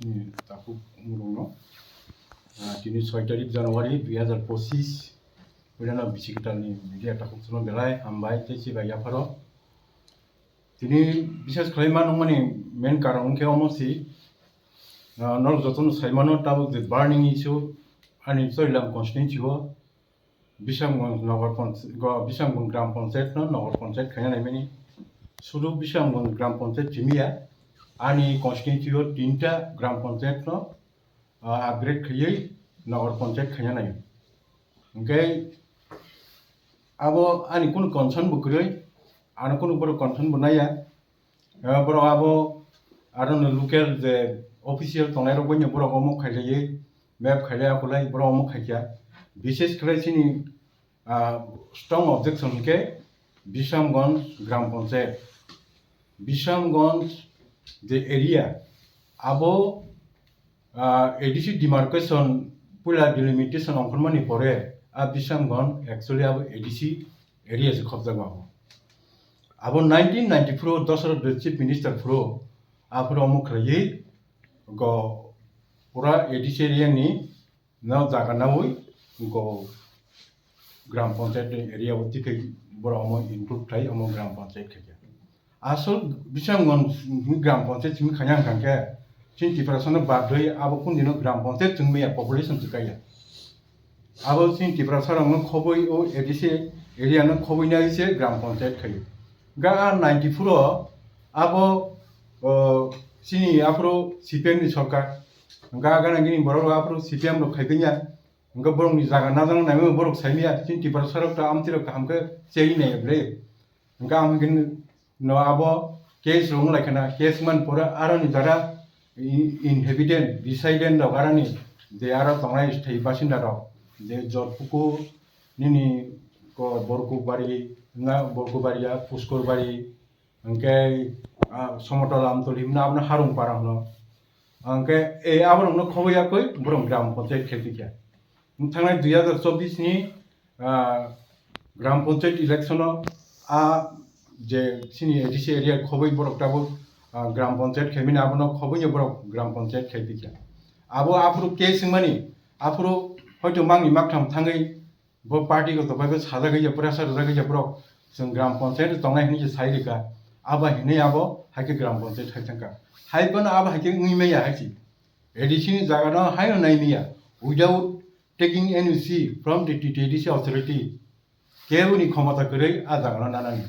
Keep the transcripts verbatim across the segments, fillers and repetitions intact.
ni takhuk umrungno. Ah, tini soi tarik January dui hazar pochis, puilano bisi kwtalni media takhuk chwngno belai hambai tei chibai yapharo. Tini bises khlai ma nukmani main karon wngkhe omo si, ah, norok jotono sai mano tabuk je burning issue ani Charilam constituency o Bisramganj Nagar Panch-, go-, Bisramganj Gram Panchayat no Nagar Panchayat khaina naimani. Sudu Bisramganj Gram Panchayat simi ya, ani constituency o tinta Gram Panchayat no, ah, upgrade khaiwi Nagar Panchayat khaina nai. Hwnkhe abo ani kunu concern bo kwrwi, ano kunu borok concern bo naiya. Eh, borok abo aro no local je official tongnai rok bai no borok omo khailaiwi map khailai akulai borok omo khaikha. Bishes khlai chini, ah, strong objection hwnkhe Bisramganj Gram Panchayat. Bisramganj je area abo ah, A D C demarcation puila delimitation ongkhormani pore a Bisramganj actually abo A D C area se khobjago abo. Abo nineteen ninety-four o Dasarath Debbarma chief minister phuru aphuru omo khlaiwi go pura A D C area ni no jaga nawi go Gram Panchayat ni area o tikhe borok omo include khai omo Gram Panchayat khaikha. Asol Bisramganj gram panchayat simi khaina hwnkha khe chini Tiprasa no badwi abo kundino gram panchayat chwng maya population chwkaya. Abo chini Tiprasa rokno khobwi o A D C area no khobwi nai se gram panchayat khaio. Ga a ninety-four o abo, o, chini aphuru C P M ni sorkar. Ga gana gini borok rok aphuru C P M rok khaigwnya. Hwnkhe borokni jaga najak naimano borok saimaya, chini Tiprasa rok ta amtwi rok kaham khe cheri naiya ble. Hwnkhe ang hwnkhe no abo case rok wng lai khana, case man pore aroni jara in-, inhabitant, resident rok aroni je aro tongnai sthai basinda rok, je Jotpukur nini ko Borkubari, na Borkubari ya, Puskurbari, hwnkhe, ah, Somotol Amtoli himna abono Harung Para hwno. Hwnkhe, e, aborokno khobwi yakwi borok gram panchayat khe tikya. Thangnai dui hazar chobbish ni, ah, gram panchayat election o, ah, je chini A D C area khobwi borok tabuk, ah, gram panchayat khaimani abono khobwi borok gram panchayat khai tikya. Abo aphuru case wngmani, aphuru hoito mangni maktham thangwi bo party goto bai bo sajagwi ya, pressure rwjagwi ya borok, chwng gram panchayat tongnai hinwi se sai rwkha, abo hinwi abo haikhe gram panchayat hai thangkha. Hai phano abo haikhe wngwi maya hai se. A D C ni jaga no haino nai maya, without taking N O C from the T T A D C authority. Keboni khomota kwrwi a jaga no nanani.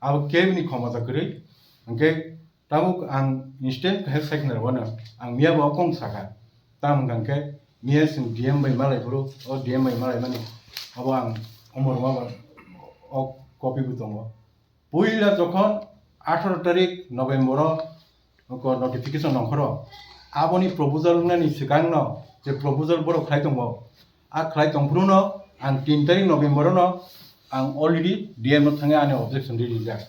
Abo keboni khomota kwrwi, hwnkhe tabuk ang instant khe sai khna rwano, ang miya bo kong sakha. Tamo hwnkha khe miya chwng D M bai malai phuru, o D M bai malai mani abo ang omo rwma ba o copy bo tongo. Puila jokhon atharo tarik November o ko notification nongkhoro, aboni proposal wngnani swkangno je proposal borok khlai tongo, a khlai tongphuru no ang tin tarik November no ang already D M no thangwi ani objection rijak.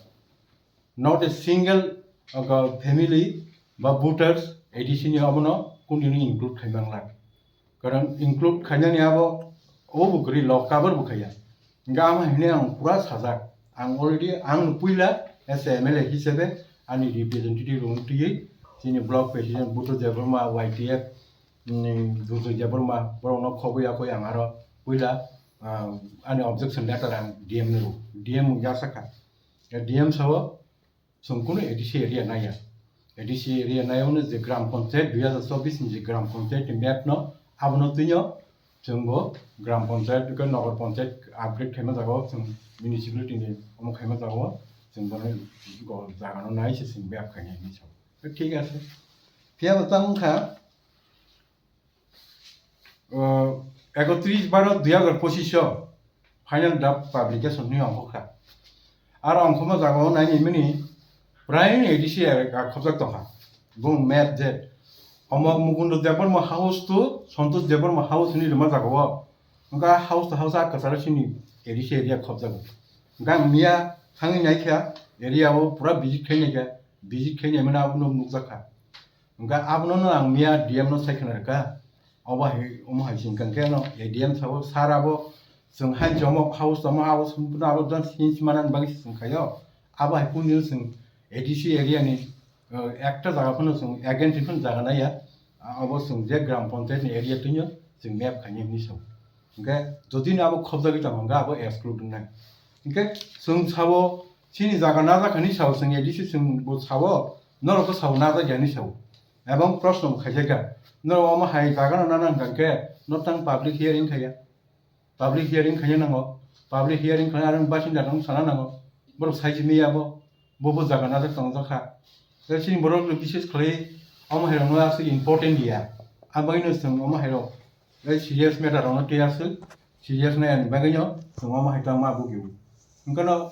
Not a single, uh, family ba voters A D C ni abono kundino include khai manglak. Karon include khainani abo, obo kwrwi lo, cover bo khaiya. Hingke ama hinwi ang pura sajak. Ang already, ang puila as a M L A hisabe ani representative rok twiwi chini block president Buddha Debbarma, Y T F, mm, Buddha Debbarma, borokno khobwi yakwi ang aro puila, ah, ani objection letter ang D M no rw-, D M yaksa kha. D M sao, chwng kunu A D C area naiya. A D C area naiya hwnwi je gram panchayat dui hazar chobbish ni je gram panchayat ni map no abono twino chwng bo gram panchayat khe nagar panchayat upgrade khaima jaga o chwng municipality ni omo khaima jaga o chwng bono go jaga no nai se chwng map khainai hinwi sa. Thik ase. Phiya bo tamo wngkha, O, ekotris baro dui hazar pochis o final draft publication hwnwi ongkhokha. Aro ongkhokma jagao nainimani prai A D C area khobjak tongkha. Bung map je omo Mukundo Debbarma house to Santosh Debbarma house hwnwi rwma jagao. Wngkha house to house a kwcharo sini A D C area khobjago. Wngkha ang miya thangwi naikha area o pura visit khai naikha, visit khai naimani abono nukjakha. Hwnkhe abono no ang miya D M no sai khna rwkha. Obo hai, omo hai se hwnkha khe no A D M sabo, sir abo chwng hai chomo house tomo abo sumpuno abo just hinwi manani bagwi se chwng khaio. Abo hai kunu chwng A D C area ni, uh, ekta jaga phano chwng against phano jaga naiya. Abo chwng je gram panchayat ni area twino chwng map khainai hinwi sao. Hinkhe jodi no abo khobjagwi tongkha, hinkhe abo exclude wngnai. Hinkhe chwng sao, chini jaga najak hinwi sao, chwng A D C chwng bo sao, norok khe sao najak ya hinwi sao. Ebong proshno bo khaijakya, norok omo hai jaga no nana hwnkha khe norok tang public hearing khaiya. Public hearing khaina nango, public hearing khaina arang basinda rok sana nango, borok sai simi abo, bo bo jaga najak tongjak kha. Tei chini borok rok bises khlai omo hai rok no aswk important ya, abagwi no chwng omo hai rok tei serious matter rok no tei aswk serious nai ani bagwi no chwng omo hai tongma bugio. Hwnkhe no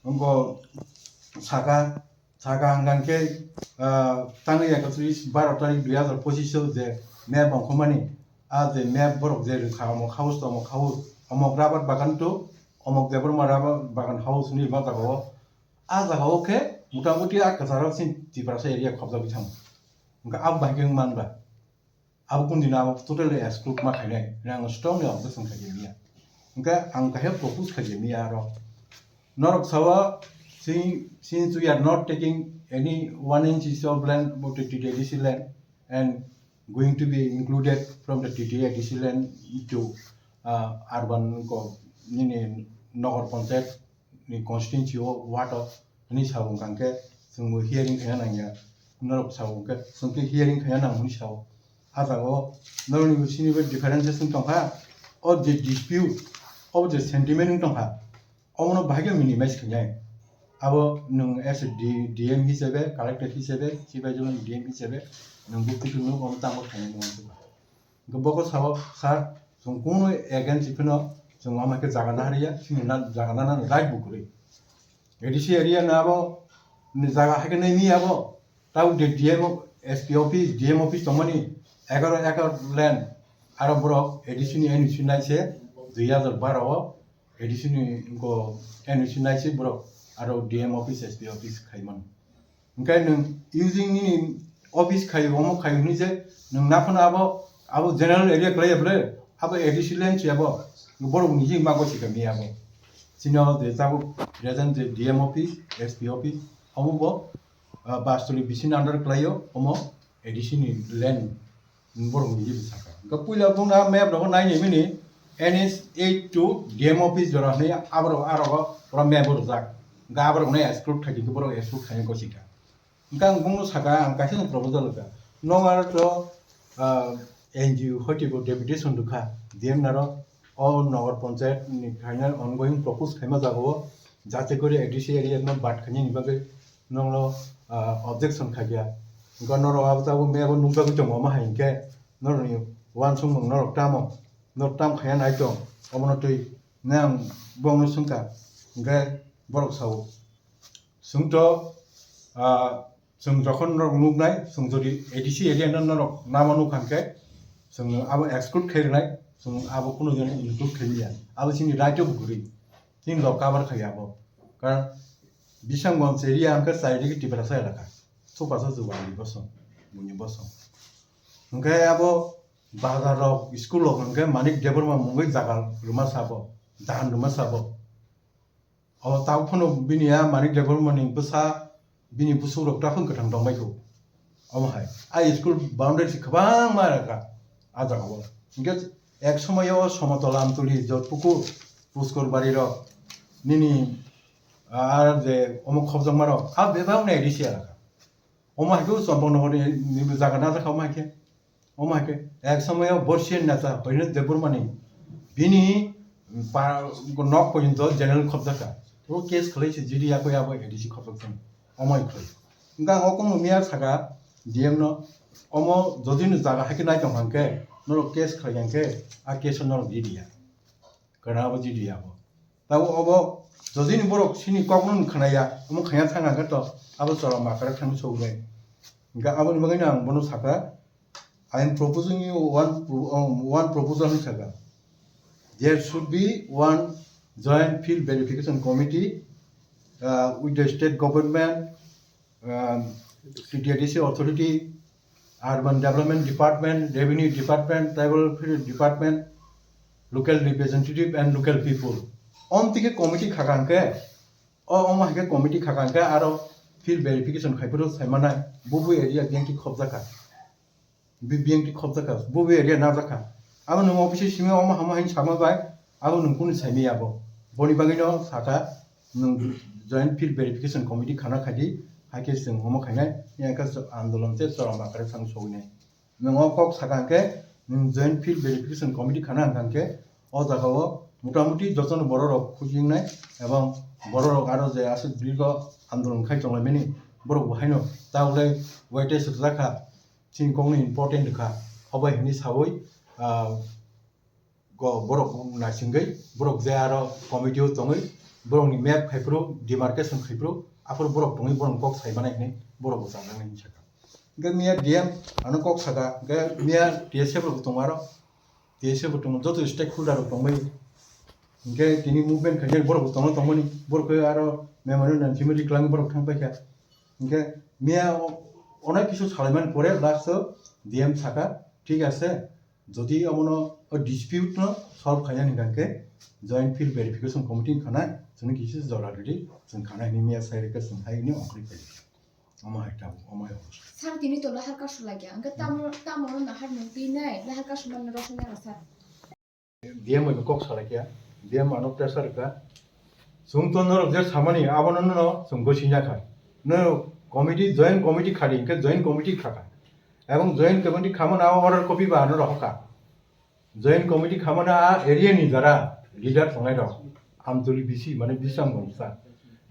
wngkha saka Saka hwnkha khe, ah, tangwi ekatris baro tarik dui hazar pochish o je map ongkhormani, a je map borok je rwkha, omo khaus, omo khaus, omo rubber bagan to, omo Debbarma rubber bagan house hinwi ma jaga o. A jaga o khe mota moti a kwcharo chini Tiprasa area khobjagwi thango. Hwnkha abo bahai khe wng man ba. Abo kung dino abo totally exclude ma khainai, hwnwi ang strongly objection khaijak ya. Hwnkhe ang kaisa propose khaijak ya aro. Norok sao, since, since we are not taking any one inch of land about the T T A D C land and going to be included from the T T A D C land to, uh, urban ko, nini Nagar Panchayat ni constituency o ward o hinwi sao, hwnkha khe chwngbo hearing khaina nangya, norok sao hwnkhe chwngkhe hearing khaina nang hinwi sao. A jaga o norokni bisingni bo differences wng tongkha, o je dispute, o je sentiment wng tongkha, omono bahai khe minimize khainai. Abo nwng as a D-, D M hisabe, collector hisabe, chibai jona D M hisabe nwng bukti tongno omo tamo khainai nang. Hwnkhe bokhe sao, "Sir, chwng kunu against phano chwng omo hai khe jaga naharya, chini na jaga nana right bo kwrwi." A D C area no abo ni jaga hai khe nai mi abo. Tabo de D M o, S P office, D M office tongmani egaroh acre land, aro borok A D C ni N O C naise dui hazar baro o A D C ni go N O C naise borok aro D M office, S P office khaimano. Hwnkhe nwng using nini office khaio, omo khaio hinwi je nwng naphano abo, abo general area khlaiya bwle, abo A D C land se abo, borok niji ma gosi kami abo. Chini o je tabuk present je D M office, S P office, omo bo, ah, Bastoli bisini under khlaio, omo A D C ni land. Borok ni bwsaka. Hwnkhe puila bongni a map rogo nai nai mini N H eight to D M office jora hinwi aborok, arogo pura map o rwjak. Hwnkhe aborok no exclude khai di, borok exclude khai gosi kha. Hwnkhe ang bongno saka, ang kaisa no proposal rwkha. Nong aro to, ah, N G O hoti bo deputation rwkha, D M naro o Nagar Panchayat ni final ongoing propose khaima jaga o, jate kori A D C area no bad khaini ni bagwi nongno, ah, objection khaikha. Hwnkhe norok abo tabuk map o nukjagwi tongo, omo hai hinkhe norokni uansukmung norok tamo, norok tam khaiya nai tong, omono twi nang bongno swngkha. Hwnkhe borok sao, "Chwng to, ah, chwng jokhon norok nuknai, chwng jodi A D C area no norok nama nukha hinkhe, chwng abo exclude khai rwnai, chwng abo kunu jone include khai ya. Abo chini right o bo kwrwi." Chini rok cover khai abo. Karon Bisangwang area hwnkhe charidike Tiprasa elaka. Thupasa Juwali bosong, buini bosong. Hwnkhe abo bazar rok, school rok hwnkhe Manik Debbarma mungwi jaga rwma sabo, dahan rwma sabo. O tabuk phano bini a Manik Debbarma ni bwsa, bini bwswk rok takhuk kwthang tongbaikho. Omo hai. A school boundary se kwbangma rwkha a jaga o. Hwnkhe ek somoyo Somotol, Amtuli, Jotpukur, Puskor bari rok, nini, ah, je omo khobjakma rok, a bebak nai risi rwkha. Omo hai khe Champaknagar ni, ni jaga na jakha omo hai khe. Omo hai khe ek somoyo Borsian neta Horinat Debbarma ni bini pa-, nok porjonto general khobjakha. O case khlai se G D yakui abo A D C khobjak thani. Omo hai khlai. Hwnkhe ang o kongno miya saka D M no, omo jodi no jaga hai khe nai tong hwnkhe, norok case khlai hwnkhe, a case o norok ridiya. Kwrwng abo ridiya abo. Tabo obo jodi ni borok sini kok no khwnaya, omo khaya thang hwnkhe to, abo chwla makra thangwi sogwi nai. Hwnkhe aboni bagwi no ang bono saka, I am proposing you one pro-, um, one proposal hinwi saka. There should be one joint field verification committee, uh, with the state government, um, T T A D C authority, urban development department, revenue department, tribal affairs department, local representative and local people. Om tike committee khaka hwnkhe, o, omo hai khe committee khaka hwnkhe aro field verification khai phuru sai manai, bubu area biyang ki khobjak kha. B B M T khobjakha, bo bo area narjakha. Abo nwng office simi omo hamo hain sama bai, abo nwng kunu saimaya abo. Boni bagwino sakha, nwng Joint Field Verification Committee khana khaidi, haikhe chwng omo khainai, yakha andolon tei chorom akhare thang sogwinai. Nwng o kok sakha hwnkhe, nwng Joint Field Verification Committee khana hwnkha hwnkhe, o jagao motamuti jotono bororok khujingnai, ebong bororok aro je aswk dirgo andolon khai tonglaimani, borok bo haino ta ulai waitai swrwjakha, chini kokno important kha, obo hinwi sawi, ah, go borok naisingwi, borok je aro committee o tongwi, borokni map khaiphuru, demarcation khaiphuru, aphuru borok tongwi borokni kok sai manai hinwi borok bo chajak nai hinwi sakha. Hwnkhe miya D M ano kok sakha, hwnkhe miya T S F rok bo tongo aro, T S F bo tongo, joto stakeholder rok tongbai. Hwnkhe tini movement khainai borok bo tongna tongmani, borok khe aro memorandum simi ri kwlangwi borok thang paikha. Hwnkhe miya o-, onek kisu salaimani pore last o D M sakha, thik ase, jodi omono o dispute no solve khainani hwnkhe Joint Field Verification Committee khana chwngno kisa jora rwdi, chwng khana hinwi miya sai rwkhe chwng hai hinwi ongkhorwi phai. Omo hai tabuk, omo hai omo. Sir, tini to lahar kasu lagya. Hwnkhe tamo, tamo no nahar nung twi nai, lahar kasu man rosong ya sir. D M bai kok salai kha, D M ano pressure kha. Chwng to norok je samani, abono no chwng gosingya kha. No committee, joint committee khadi, hwnkhe joint committee khakha. Ebong joint committee khamani abo order copy ba ano rohorkha. Joint committee khamani a area ni jara leader tongnai rok. Amtuli B C, mane Bisramganj sa.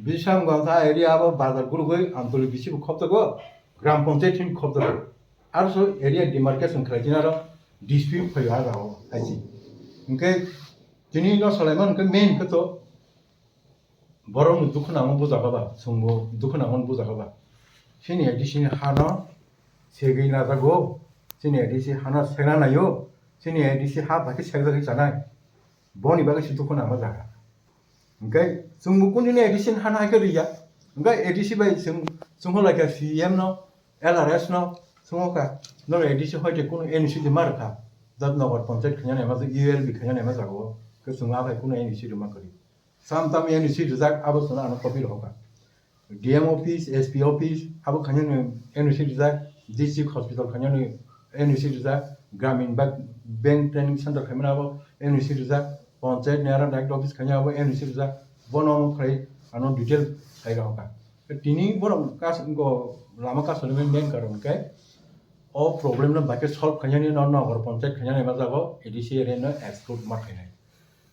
Bisramganj sa area abo bazar gurugwi Amtuli B C bo khopjago, Gram Panchayat hin khopjago. Aro so area demarcation khlai chini aro dispute phaio a jagao, I C. Hwnkhe tini no salaiman hwnkhe main khe to borokni dukhu nangma bujago ba, chwngbo dukhu nangmani bujago ba. Chini A D C ni hano segwi najago, chini A D C hano segna naio, chini A D C ha bai khe segjagwi chanai. Boni bagwi se dukhu nangma jaga. Hwnkhe chwngbo kunu dini A D C ni hano hai khe rwya. Hwnkhe A D C bai chwng, chwngkha lai kha C M no, L R S no, chwngkha. Norok A D C hoi de kunu N O C de ma rwkha. Dat Nagar Panchayat khaina naima jaga, U L B khaina naima jaga o. Khe chwng a bai kunu N O C rwma kwrwi. Sam tam N O C rwjak, abo chwngno ano copy rohorkha. D M office, S P office, abo khaina no N O C rijak, district hospital khaina no N O C rijak, gramin ba bank training center khaimani abo N O C rijak, panchayat ni aro direct office khaina abo N O C rijak, bono omo khlai ano detail sai rohorkha. Tini borok kas-, go lama kasonwi main karon khe o problem no bai khe solve khainani no nogor panchayat khainani ma jago A D C area no exclude ma khainai.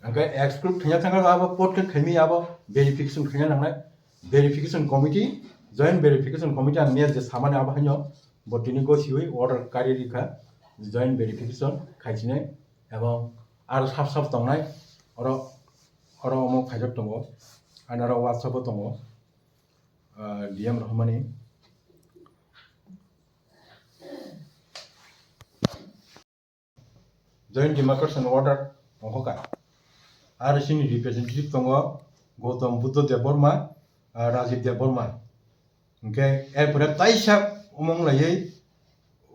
Hwnkhe exclude khaina thangkha abo port khe khaimi abo verification khaina nangnai. Verification committee, joint verification committee ang miya je samani abo haino bo tini gosiwi order kari rikha joint verification khaisinai ebong aro sab sab tongnai oro, oro omo khaijak tongo, ani oro WhatsApp o tongo, ah, D M rohormani. Joint Demarcation Order ongkha. Aro chini representative tongo Gautam Buddha Debbarma, ah, Rajiv Debbarma. Hwnkhe erpore taisa omong laiwi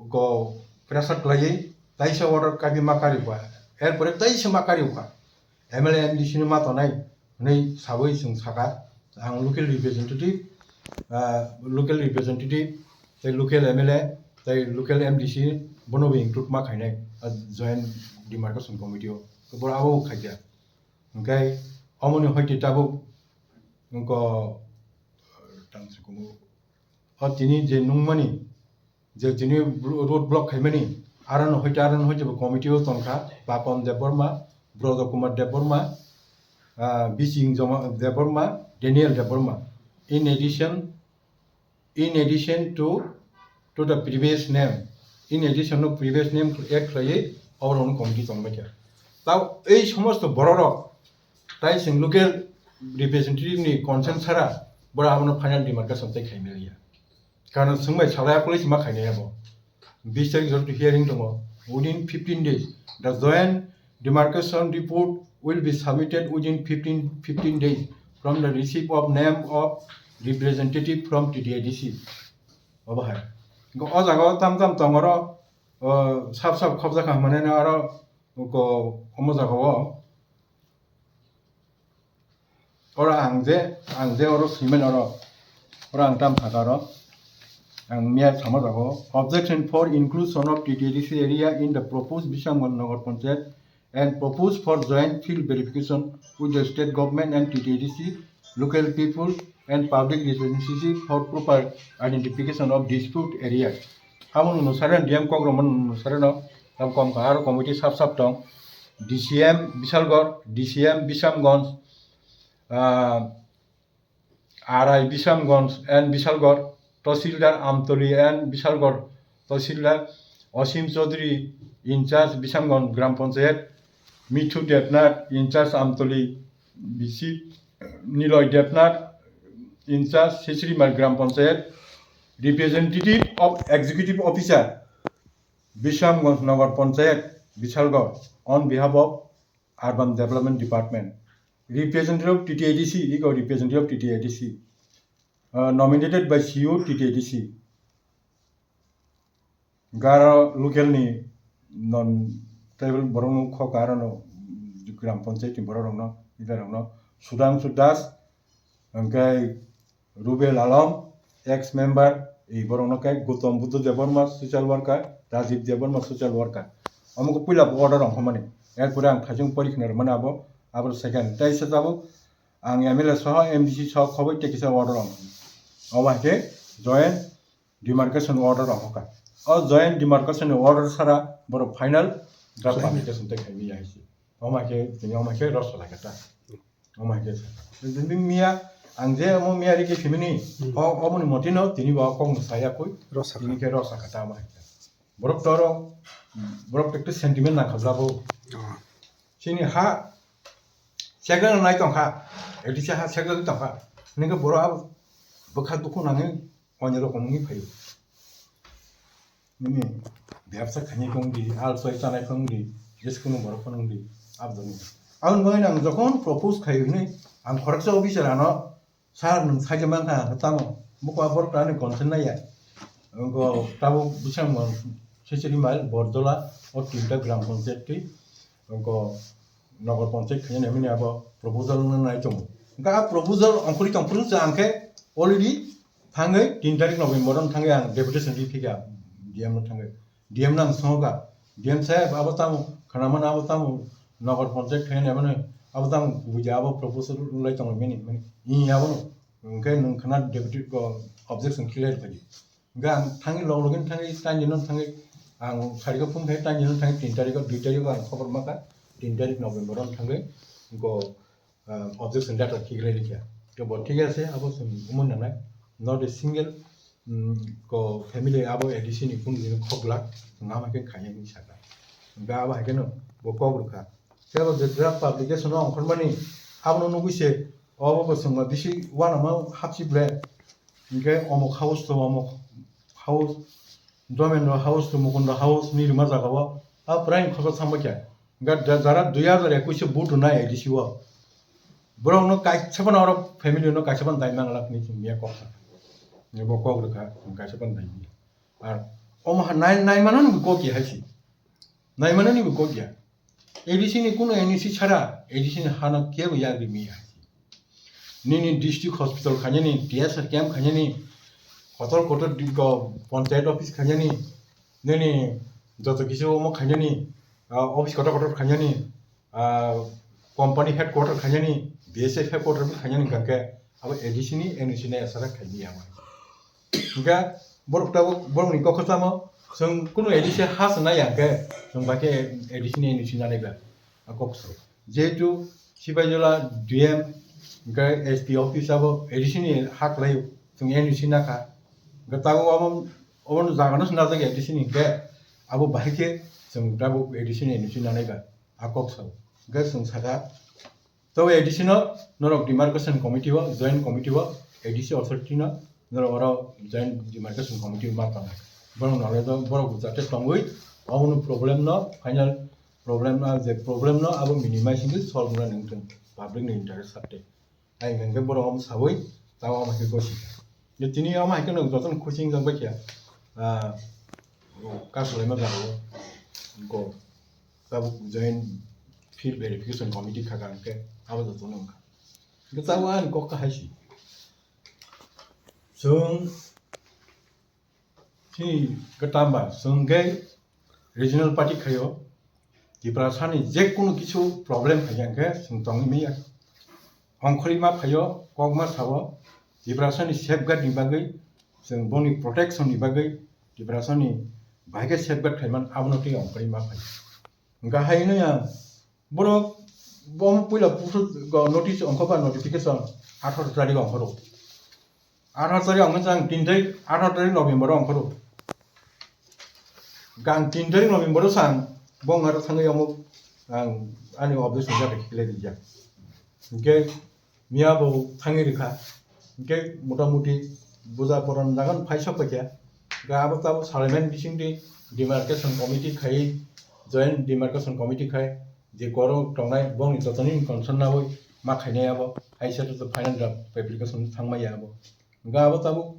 go pressure khlaiwi taisa order kabi ma kari kha. Erpore taisa ma kari kha. M L A M D C ni ma tongnai hwnwi sawi chwng sakha. Ang local representative, ah, local representative, tei local M L A, tei local M D C, bono bo include ma khainai, ah, joint demarcation committee o. Borok abo bo khaikha. Hwnkhe omoni hoite tabuk wngkha, tamo se kumo, o tini je nungmani, je tini blo-, road block khaimani, arono hoite, arono hoite bo committee o tongkha, Papon Debbarma, Brojo Kumar Debbarma, ah, Bising Joma Debbarma, Daniel Debbarma. In addition, in addition to, to the previous name, in addition no previous name add khlaiwi oborokno committee tongbaikha. Tao ei somosto bororok tai chwng local representative ni consent chara borok abono final demarcation tei khaimaliya. Karon chwngbai salai akuloi se ma khainai abo. Bis tarik jora hearing tongo. Within fifteen days, the joint demarcation report will be submitted within fifteen, fifteen days from the receipt of name of representative from T D A D C. Obo hai. Hwnkhe o jaga o tam tam tong oro, o, sab sab khobjakha hwnmani aro ko-, omo jaga o. Oro ang je, ang je oro swimani oro, oro ang tam sakha oro. Ang miya sama jago. Objection for inclusion of T T A D C area in the proposed Bishamganj Nagar Panchayat and propose for joint field verification with the state government and T T A D C, local people and public relationship for proper identification of dispute areas. Amo no saren D M kok romon no saren no tam kom ka aro committee sap sap tong. D C M Bishalgarh, D C M Bishamganj, ah, R I Bishamganj and Bishalgarh, Tahsildar Amtoli and Bishalgarh, Tahsildar Asim Chaudhary, in charge Bishamganj Gram Panchayat, Mithu Debnath, in charge Amtoli B C, Niloy Debnath, in charge Sisrimal Gram Panchayat, representative of executive officer, Bishamganj Nagar Panchayat, Bishalgarh, on behalf of Urban Development Department, representative of T T A D C, ego representative of T T A D C, uh, nominated by C E O T T A D C. Garo local ni non tribal borok no kho ka aro no Gram Panchayat ni borok rok no, leader rok no, Sudhangshu Das, hwnkhe Rubel Alam, ex member, e borok no khe Gautam Buddha Debbarma social worker, Rajiv Debbarma social worker. Omo khe puila bo order rok hwnmani. Erpore ang thaisung pori khna rwmani abo, abo second. Tei se tabuk ang M L A soho M D C soho khoboi tei kisa order rok. Omo hai khe joint demarcation order rok hoka. O joint demarcation order sara borok final draft publication tei khaimi ya hai se. Omo hai khe tini omo hai khe rosala khe ta. Omo hai khe sa. Tini miya ang je omo miya ri khe simini, Hmm. O, omo ni motino tini bo kok no saya koi. Rosala. Tini khe rosala khe ta omo hai khe. Borok toro, borok ekta sentiment nang khabla bo. Oh. Chini ha, sekda nai tong kha. A D C ha sekda tong kha. Ningke borok abo bwkha dukhu nangwi onyo rokom wngwi phaio. Nini bebsa khainai khe wngdi, al soi chanai khe wngdi, jeskunu borok phano wngdi, aboni. Aboni bagwi ang jokhon propose khai hwnwi ang khoroksa officer ano, "Sir, nwng saija mankha, tamo?" Buko a borok ani consent naiya. Wngkho tabuk bwskango Sisiri mile, Borjola, o tinta gram panchayat twi, wngkho Nagar panchayat khaina hwnwi abo proposal wngna nai tongo. Wngkha a proposal ongkhorwi tongphuru se ang khe already thangwi tin tarik November o thangwi ang deputation ri phikha D M no thangwi. D M no ang swngo kha, "D M saheb, abo tamo khwnamano, abo tamo Nagar panchayat khaina hwnwi, abo tamo kubui de abo proposal wng lai tongo bini," hwnwi. "Ih, abono hwnkhe nwng khwna deputy ko objection clear khaidi." Hwnkhe ang thangwi log login thangwi tanjino thangwi ang sariko phone khai tanjino thangwi tin tariko dui tariko ang khobor makha, tin tarik November o thangwi go, ah, objection letter khiklai rikha. To bo thik ase, abo chwng umui nangnai, not a single, mm, ko family abo A D C ni kunu dino khok glak, chwng ama khe khainai hinwi sakha. Hwnkhe abo hai kheno bo kok rwkha. Tei abo je draft publication o ongkhormani abono nugwi se, obo bo chwngma bisi uanama hapsi ble. Hwnkhe Omok House to Omok House, Dharmendra House to Mukunda House ni rwma jaga o, a prai khosa thangba khe. Hwnkhe da-, jara dui hazar ekwis o vote rwnai A D C o. Borok no kaisa phano oro family no kaisa phano dai manglak hinwi chwng miya kok sakha. Bo kok rwkha, chwng kaisa phano dai manya. Ar omo ha nai, nai mano ni bo kok ya hai se. Nai mano ni bo kok ya. A D C ni kuno N O C chara, A D C ni hano kebo yak ri miya hai se. Nini district hospital khainani, T S R camp khainani, kotor kotor di-, go-, panchayat office khainani, nini joto kisa omo khainani, ah, office kotor kotor khainani, ah, company headquarter khainani, B S F headquarter bo khainani hwnkhe abo A D C ni N O C nai asara khaidi abo. Hwnkhe borok tabuk borokni kok kwchamo chwng kunu A D C ha se nai ya hwnkhe chwng bai khe A D C ni N O C nanai ba a kok se. Jehetu Sipaijala D M hwnkhe S P office abo A D C ni ha kwlai chwng N O C nakha. Hwnkhe tabuk obo, obo jaga no se najak A D C ni hwnkhe abo bahai khe chwng tabuk A D C ni N O C nanai ba a kok sao. Hwnkhe chwng sakha, to A D C no norok demarcation committee o, joint committee o, A D C authority no norok oro joint demarcation committee ma tong. Borok knowledge o, borok jate tongwi obono problem no, final problem no, je problem no abo minimize hwnwi solve wngna nang thung public ni interest sakte. Ai hwnkhe borok omo sawi tamo omo khe gosi kha. Je tini omo hai kheno jotono khuching jang bai kha. Ah, kasu laima jaga o go. Tabuk joint field verification committee kha kha hwnkhe abo jotono wngkha. Hwnkhe tabuk ani kok kahai si. Chwng Chini kwtamba chwng khe regional party khaio, Tiprasani je kunu kisu problem phai khe chwng tongwi manya. Ongkhorwi ma phaio, kok ma sao, Tiprasani safeguard ni bagwi, chwng boni protection ni bagwi, Tiprasani bahai khe safeguard khaiman abono twi ongkhorwi ma phaio. Hwnkha hai hwnwi ang borok bo puila pusu notice ongkho ba notification atharo tarik ongkhoro. Atharo tarik ongkhe chang tin tarik, atharo tarik November ongkhoro. Gang tin tarik November o sang bong aro thangwi omo ang ani office ni jagah kile rijak. Hwnkhe miya bo thangwi rikha. Hwnkhe motamuti buja poron jagan phai sok paikha. Hwnkhe abo tabo salaimani bisingdi demarcation committee khai, joint demarcation committee khai, je korok tongnai bongni jotoni concern nawi ma khainai abo, hai se to final draft application thangmaya abo. Hwnkhe abo tabuk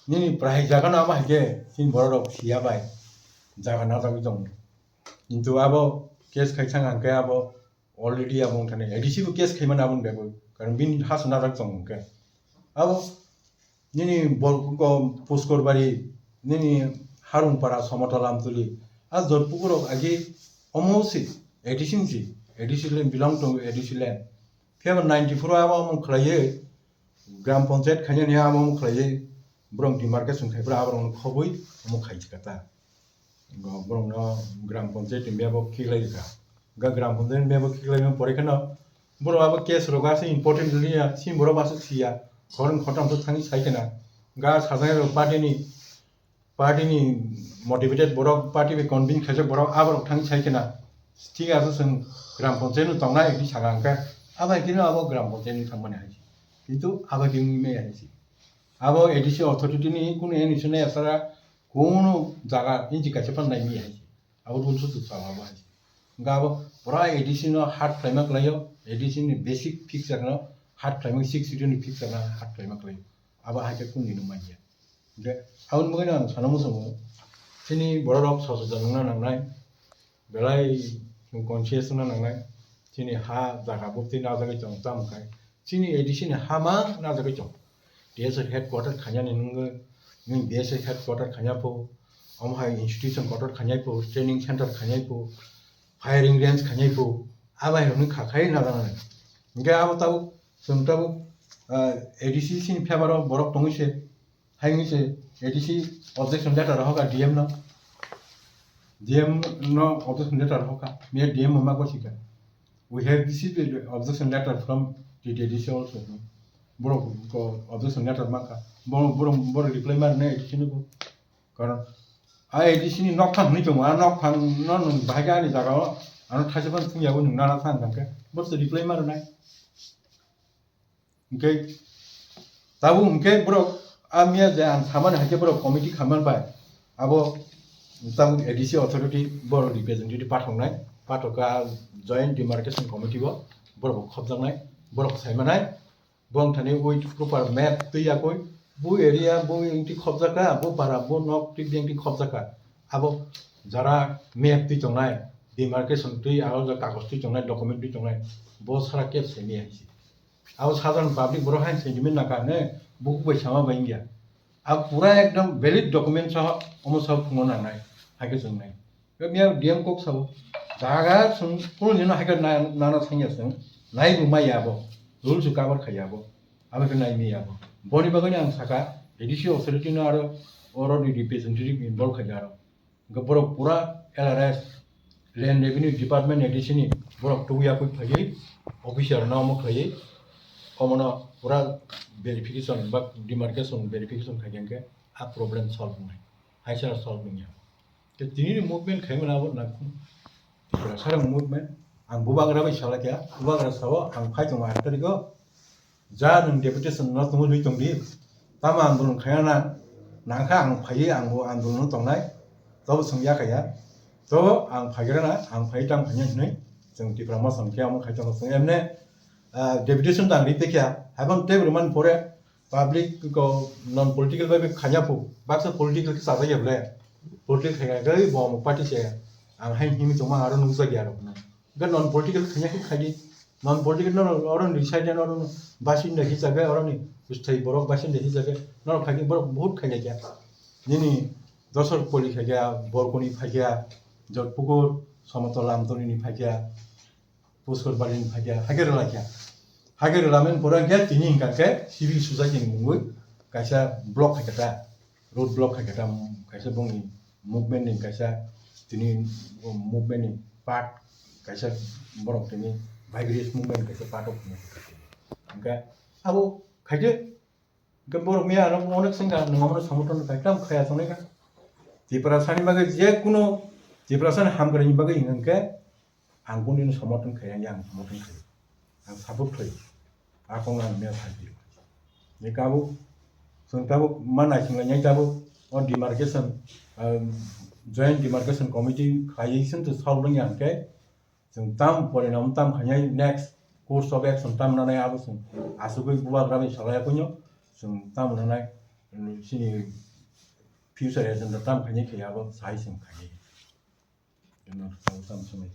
nini prai jaga no abo hai khe chini borok rok siya bai jaga najagwi tongo. Kintu abo case khai thang hwnkhe abo already abo wngthani A D C bo case khaimani aboni bagwi, karon bini ha se najak tongo hwnkhe. Abo nini Bor-, go-, Puskor Bari, nini Harungpara, Somotol, Amtuli, a Jodhpur rok agi omo si A D C ni si, A D C land belong to A D C land. Phiya bo ninety-four o abo omo khlaiwi Gram Panchayat khainani abo omo khlaiwi borok demarcation khai borok aborokno khobwi omo khai kha ta. Go-, borokno Gram Panchayat ni map o khiklai kha. Ga Gram Panchayat ni map o khiklaima pore kheno borok abo case rok aswk important liya, sini borok aswk siya. Khorang khortam to thangwi sai khena. Ga sajak rok party ni, party ni motivated borok, party bai convince khaijak borok, aborok thangwi sai khena. Thik aswk chwng Gram Panchayat no tongnai hinwi saka hwnkhe, abo hai kheno abo Gram Panchayat ni thangmani hai se. Kintu abo hai khe wngwi maya hai se. Abo A D C authority ni kunu any sene asara kunu jaga inji kaisa phan nai maya hai se. Abo rules o chwng chama bo hai se. Hwnkhe abo pura A D C no hard khlaima kwlaio, A D C ni basic picture no hard khlaima, six schedule ni picture no hard khlaima kwlaio. Abo hai khe kunu ni manya. Hwnkhe aboni bagwi no ang sana muchungo, chini borok rok sosetan wngna nangnai, belai chwng conscious wngna nangnai, chini ha jaga bwtwi najagwi tongo, tamo khai chini A D C ni ha ma najagwi tongo. T S F headquarter khainani nwngwi, nwng B S F headquarter khaina pho, omo hai institution kotor khainai pho, training center khainai pho, firing range khainai pho, abai hwnwi kha khai najaknai. Hwnkhe abo tabuk, chwng tabuk, ah, A D C ni favor o borok tongwi se, hai wngwi se A D C objection letter rohor kha D M no, D M no objection letter rohor kha, miya D M bo ma gosi kha. We have received the objection letter from the A D C also. Borok ko objection letter ma kha. Borok, borok, borok reply ma rwnai A D C no bo. Karon a A D C ni nokphang hwnwi tongo, a nokphang no nwng bahai khe ani jaga o ano thaisa phano thung ya bo nwng nana thang thang khe, bo se reply ma rwnai. Hwnkhe tabuk hwnkhe borok a miya je ang samani hai khe borok committee khamani bai abo tabuk A D C authority borok representative pathoknai, pathok kha joint demarcation committee o borok bo khopjaknai, borok saimanai. Bongthani with proper map twi yakwi, bo area bo engti khopjak kha, bo para bo nok twi engti khopjak kha. Abo jara map twi tongnai, demarcation twi aro ja kagoj twi tongnai, document twi tongnai, bo sara kep simi hai se. Abo sadharon public borok hai sentiment naka ne, buku bai sama bai wngya. Abo pura ekdom valid document saha omo saha phungo nangnai, hai khe chwng nai. Miya D M kok sao, jaga chwng kunu dino hai khe na-, nana thangya chwng, nai bo maya abo, rules o cover khaiya abo, abo khe nai maya abo. Boni bagwi ang saka, A D C authority no aro oro ni representative involve khaikha aro. Hwnkhe borok pura L R S, Land Revenue Department A D C ni borok tubui yakui phaiwi, officer no omo khaiwi, omono pura verification ba demarcation verification khaikha hwnkhe a problem solve wngnai, hai sara solve wngya. Tei tini ni movement khaimani abo nangkuk. Tipra sarang movement. Ang bubagra bai salai kha. Bubagra sao ang phai tongo aat tarikh o. Ja nwng deputation no tongwi tongdi. Tamo andolon khaina nang, nangkha ang phaiwi ang bo andolon no tongnai. Tobo chwng yakha ya. Tobo ang phaigra na, ang phai tang phaiya hinwi. Chwng Tipra Motha khe amo khai tongo chwng emne, ah, deputation tang ri tekha. Haibon tei rwmani pore public ko non political bai khaina phu. Baksa political khe sajak ya bole. Political khaina khe bo party se. Ang hai himi tongma aro nukjak ya rok. Ga non political khaina khe khaidi. Non political no oro ni side no oro basinda hisabe oro ni usthai borok basinda hisabe no khaidi borok bahut khaina kya. Nini Dosor Poli phaikha, Borkoni phaikha, Jotpukur, Somotol Lamtoni ni phaikha, Puskor Bali ni phaikha, hake rwlaikha. Hake rwlamen pore hwnkhe tini hwnkha khe civil society ni mungwi kaisa block khaikha ta, road block khaikha ta, kaisa bongni movement ni kaisa tini movement ni part kaisa borok tini vigorous movement kaisa part of hwnkhe abo khaikhe Hwnkhe borok miya ano onek sengkha, nwng omono samothan khai, tamo khaya tongnai kha. Tiprasani bagwi je kuno Tiprasani hamkraini bagwi hwnkhe ang kunu samothan khai, ang samothan khai. Ang support khai. A kong ang miya sai di. Ni kabo, chwng tabuk ma naising lai nyai tabuk o demarcation, um, joint demarcation committee khai sing to solve wngya hwnkhe, Chwng tam porinam tam khainai next course of action tam nanai abo chwng asugwi bubagra bai salai kuino chwng tam nanai, mm, chini future agenda tam khainai khe abo sai chwng khainai. Eno tam tam chwng